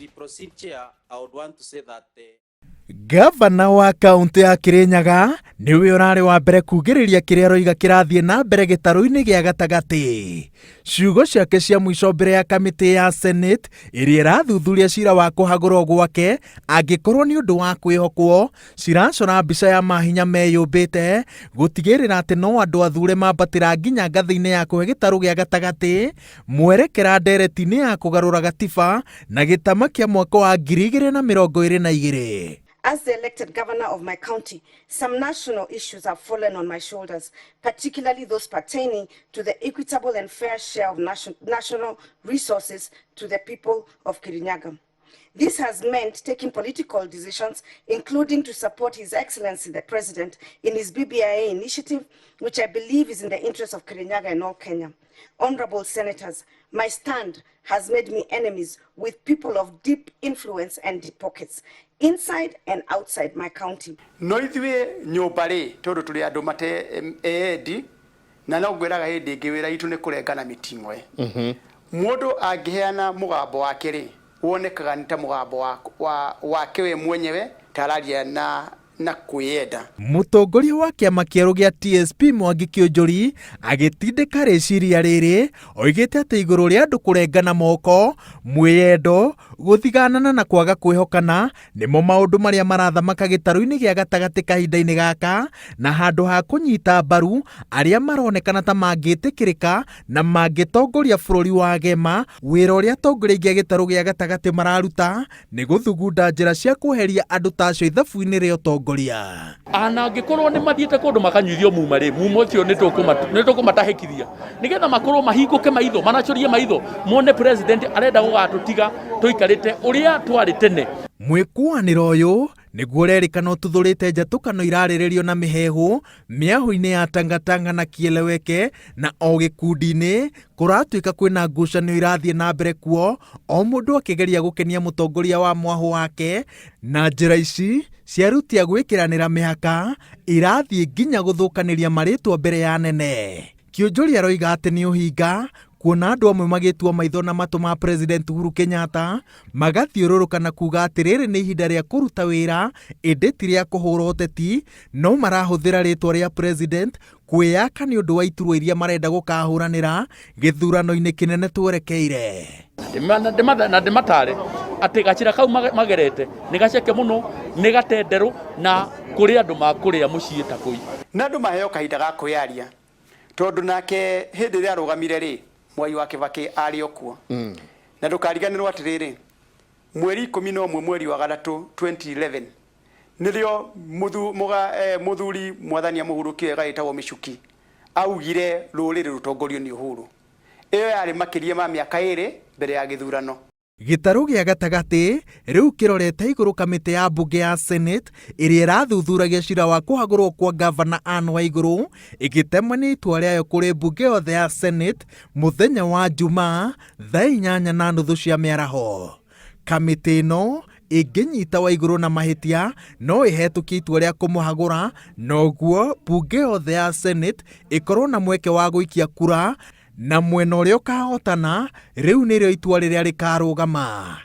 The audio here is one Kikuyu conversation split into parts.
we proceed, Chair, I would want to say that Gavana wa kaũntĩ ya Kirinyaga nĩwe ũrarĩ wa mbere kugĩrĩria kĩrĩa aroiga kĩrathiĩ na mbere gĩtarũ-inĩ gĩa gatagatĩ. Ciugo ciake cia mũico mbere ya kamĩtĩ ya Senate ĩrĩa ĩrathuthuria cira wa kũhagũrwo gwake angĩkorwo nĩ ũndũ wa kwĩhokwo ciracora mbica ya mahinya meyũmbĩte gũtigĩrĩra atĩ no andũ athure mambatĩra nginya ngathĩ-inĩ ya kũhe gĩtarũ gĩa gatagatĩ mwerekera ndereti-inĩ ya kũgarũra gatiba na gĩtama kĩa mwaka wa 2022. As the elected governor of my county, some national issues have fallen on my shoulders, particularly those pertaining to the equitable and fair share of national resources to the people of Kirinyaga. This has meant taking political decisions, including to support His Excellency the President in his BBIA initiative, which I believe is in the interest of Kirinyaga and all Kenya. Honorable Senators, my stand has made me enemies with people of deep influence and deep pockets, inside and outside my county. No ithuĩ nyũmba rĩ, tondũ tũrĩ andũ mate endi, na no ngwĩraga hĩndĩ ĩngĩ wĩra itũ nĩ kũrengana mĩting'oe. Mũndũ angĩheana mũgambo wake rĩ, wonekaga nĩ ta mũgambo wake we mwenyewe, ta araria na kwĩyenda. Mũtongoria wa kĩama kĩerũ gĩa TSP Mwangi Kĩũnjũri agĩtindĩka rĩciria rĩrĩ oigĩte atĩ igũrũ rĩa andũ kũrengana moko, mwĩyendo, gũthiganana na kwaga kwĩhokana nĩmo maũndũ marĩa marathamaka gĩtarũ-inĩ gĩa gatagatĩ kahinda-inĩ gaka, na handũ ha kũnyita mbaru arĩa maronekana ta mangĩtĩkĩrĩka na mangĩtongoria bũrũri wa gema, wĩra ũrĩa atongoria aingĩ a gĩtarũ gĩa gatagatĩ mararuta nĩ gũthugunda njĩra cia kweheria andũ ta acio ithabu-inĩ rĩa ũtongoria. Ana angĩkorwo nĩ mathiĩte kũndũ makanyuithio muma rĩ, muma ũcio nĩ tũkũmatahĩkithia nĩgetha makorwo mahingũke maitho, manacorie maitho mone president arenda gũgatũtiga tũikarĩte ũrĩa twarĩ tene. Mwĩkũanĩro ũyũ nĩguo ũrerĩkana ũtuthũrĩte njatũkano irarĩrĩrio na mĩheehũ mĩahũ-inĩ ya Tangatanga na Kieleweke, na o gĩkundi-inĩ kũratuĩka kwĩna ngucanio irathiĩ na mbere kuo, o mũndũ akĩgeria gũkenia mũtongoria wa mwahũ wake, na njĩra ici ciarutia gwĩkĩranĩra mĩhaka irathiĩ nginya gũthũkanĩria marĩtwa mbere ya nene. Kĩũnjũri aroiga atĩ nĩ ũhinga kuona andũ amwe magĩtua maitho na matũ ma President Uhuru Kenyatta magathiũrũrũka na kuga atĩ rĩrĩ nĩ ihinda rĩa kũruta wĩra ĩndĩ ti rĩa kũhũra ũteti, no marahũthĩra rĩtwa rĩa President kwĩyaka nĩ ũndũ wa iturwa iria marenda gũkahũranĩra gĩthurano-inĩ kĩnene twerekeire. Na ndĩmatare atĩ gacĩra kau magerete nĩ gaceke mũno, nĩ gatenderũ na kũrĩ andũ makũrĩa mũciĩ ta kũi. Na andũ maheo kahinda ga kwĩyaria, tondũ nake hĩndĩ ĩrĩa arũgamire rĩ, Mwai wa Kibaki arĩ o kuo. Na ndũkariganĩrwo atĩrĩrĩ, mweri 11 mweri wa gatatũ 2011 nĩrĩo mũthuri mwathani amũhurũkie wega wĩtagwo Michuki augire rũrĩrĩ rũtongorio nĩ Uhuru. Ĩyo yarĩ makĩria ma mĩaka 2 mbere ya gĩthurano. Gĩtarũ gĩa gatagatĩ rĩu kĩrorete igũrũ kamĩtĩ ya mbunge ya Senate ĩrĩa ĩrathuthuragia cira wa kũhagũrwo kwa gavana Anne Waigũrũ ĩgĩtemania itua rĩayo kũrĩ mbunge yothe ya Senate mũthenya wa Jumaa thaa 8:30 cia mĩaraho. Kamĩtĩ ĩno ĩngĩnyita Waigũrũ na mahĩtia no ĩhetũkie itua rĩa kũmũhagũra, noguo mbunge yothe ya Senate ĩkorwo na mweke wa gũikia kura, na mwena ũrĩa ũkahotana rĩu nĩrĩo itua rĩrĩa rĩkarũgama.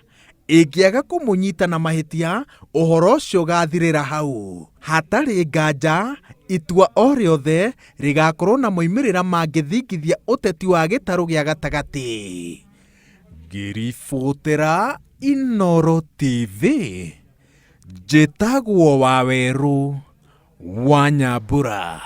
Ĩngĩaga kũmũnyita na mahĩtia, ũhoro ũcio ũgathirĩra hau. Hatarĩ nganja, itua o rĩothe rĩgakorwo na moimĩrĩra mangĩthingithia ũteti wa gĩtarũ gĩa gatagatĩ. Ngĩribotera Inooro TV, njĩtagwo Wawerũ wa Nyambura.